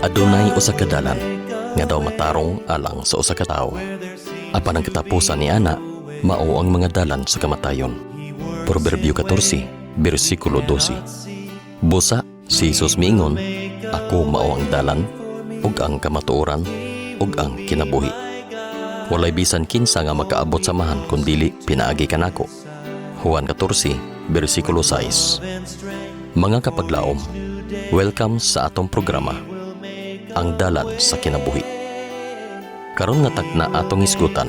Adunay usa ka dalan nga daw matarong alang sa usa ka tawo. Apan ang katapusan ni ana mao ang mga dalan sa kamatayon. Proverbio 14, bersikulo 12. Busa si Jesus miingon, "Ako mao ang dalan ug ang kamatuoran ug ang kinabuhi. Walay bisan kinsa nga makaabot sa Amahan kun dili pinaagi kanako." Juan 14, bersikulo 6. Mga kapaglaom, welcome sa atong programa, Ang Dalan sa Kinabuhi. Karon nga takna, atong hisgutan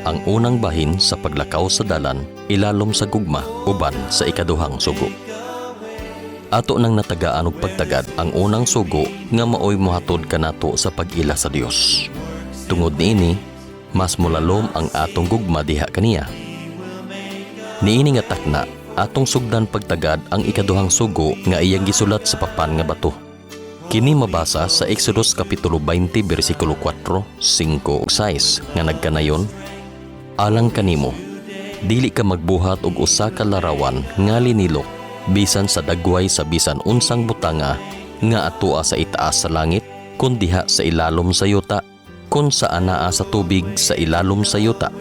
ang unang bahin sa paglakaw sa dalan ilalom sa gugma uban sa ikaduhang sugo. Ato nang natagaan og pagtagad ang unang sugo nga maoy mohatod kanato sa pag-ila sa Dios. Tungod niini, mas mulalom ang atong gugma diha kaniya. Niini nga takna, atong sugdan pagtagad ang ikaduhang sugo nga iyang gisulat sa papan nga bato. Kini mabasa sa Exodus kapitulo 20 bersikulo 4, 5 ug 6 nga nagkanayon, "Alang kanimo, dili ka magbuhat og usa ka larawan nga linilok bisan sa dagway sa bisan unsang butanga nga atoa sa itaas sa langit, kun diha sa ilalom sa yuta, kun sa anaa sa tubig sa ilalom sa yuta.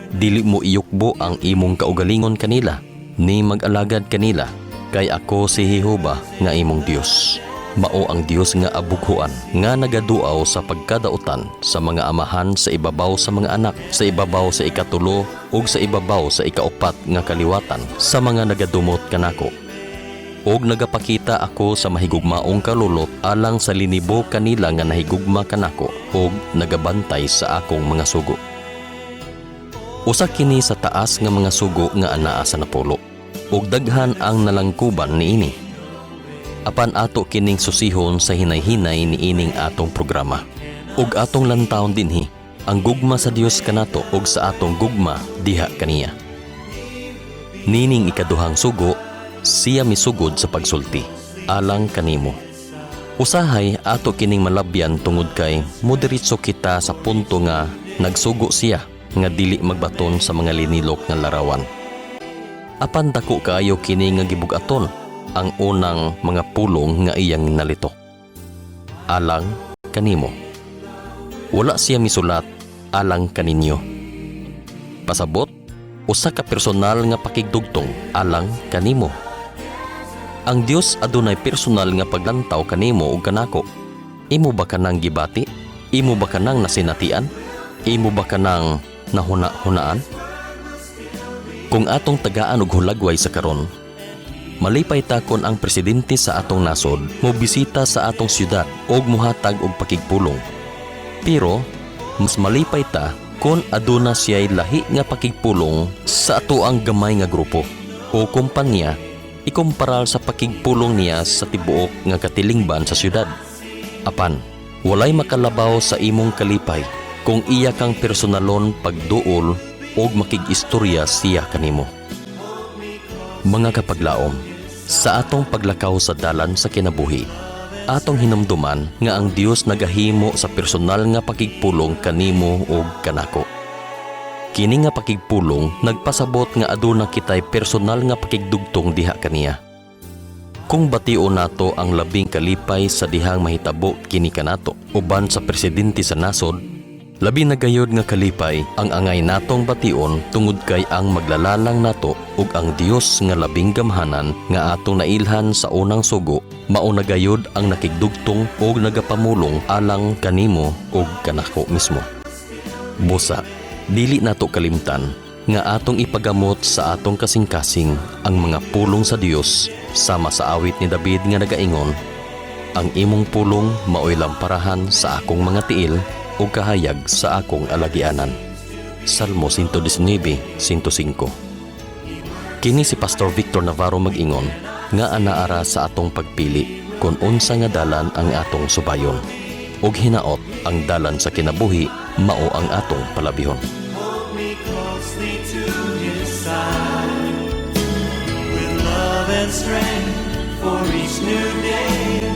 Dili mo iyukbo ang imong kaugalingon kanila, ni mag-alagad kanila, kay ako si Jehova nga imong Dios. Mao ang Dios nga abughuan nga nagaduaw sa pagkadautan sa mga amahan sa ibabaw sa mga anak, sa ibabaw sa ikatulo ug sa ibabaw sa ikaupat nga kaliwatan sa mga nagadumot kanako. Ug nagapakita ako sa mahigugmaong kalulot alang sa linibo kanila nga nahigugma kanako ug nagabantay sa akong mga sugo." Usa kini sa taas nga mga sugo nga anaa sa napulo, ug daghan ang nalangkuban niini. Apan ato kining susihon sa hinay-hinay niining atong programa. Ug atong lantawon dinhi ang gugma sa Dios kanato ug sa atong gugma diha kaniya. Nining ikaduhang sugo, siya misugod sa pagsulti, "Alang kanimo." Usahay ato kining malabyan tungod kay modiretso kita sa punto nga nagsugo siya nga dili magbaton sa mga linilok nga larawan. Apan dako kaayo kini nga gibug-aton ang unang mga pulong nga iyang nalitok. "Alang kanimo." Wala siya misulat, "Alang kaninyo." Pasabot, usa ka personal nga pakigdugtong, "Alang kanimo." Ang Dios adunay personal nga paglantaw kanimo ug kanako. Imo ba kanang gibati? Imo ba kanang nasinatian? Imo ba kanang nahuna-hunaan? Kung atong tagaan og hulagway sa karon, malipay ta kon ang presidente sa atong nasod mo bisita sa atong syudad og muhatag og pakigpulong. Pero mas malipay ta kon aduna siya'y lahi nga pakigpulong sa atoang gamay nga grupo o kumpanya ikumparal sa pakigpulong niya sa tibuok nga katilingban sa syudad. Apan, walay makalabaw sa imong kalipay kung iya kang personalon pagduol og makig-istorya siya kanimo. Mga kapaglaom, sa atong paglakaw sa dalan sa kinabuhi, atong hinumduman nga ang Dios nagahimo sa personal nga pakigpulong kanimo ug kanako. Kini nga pakigpulong nagpasabot nga aduna kitay personal nga pakigdugtong diha kaniya. Kung bation nato ang labing kalipay sa dihang mahitabo kini kanato uban sa presidente sa nasod, labi na gayod nga kalipay ang angay natong bation tungod kay ang maglalalang nato ug ang Dios nga labing gamhanan nga atong nailhan sa unang sugo mao na gayod ang nakigdugtong ug nagapamulong alang kanimo ug kanako mismo. Busa, dili nato kalimtan nga atong ipagamot sa atong kasing-kasing ang mga pulong sa Dios sama sa awit ni David nga nagaingon, "Ang imong pulong maoy lamparahan sa akong mga tiil ug kahayag sa akong alagianan." Salmo 119, 105. Kini si Pastor Victor Navarro mag-ingon nga anaara sa atong pagpili kung unsa nga dalan ang atong subayon. Ug hinaot ang dalan sa kinabuhi mao ang atong palabihon. Hold me closely to his side with love and strength for each new day.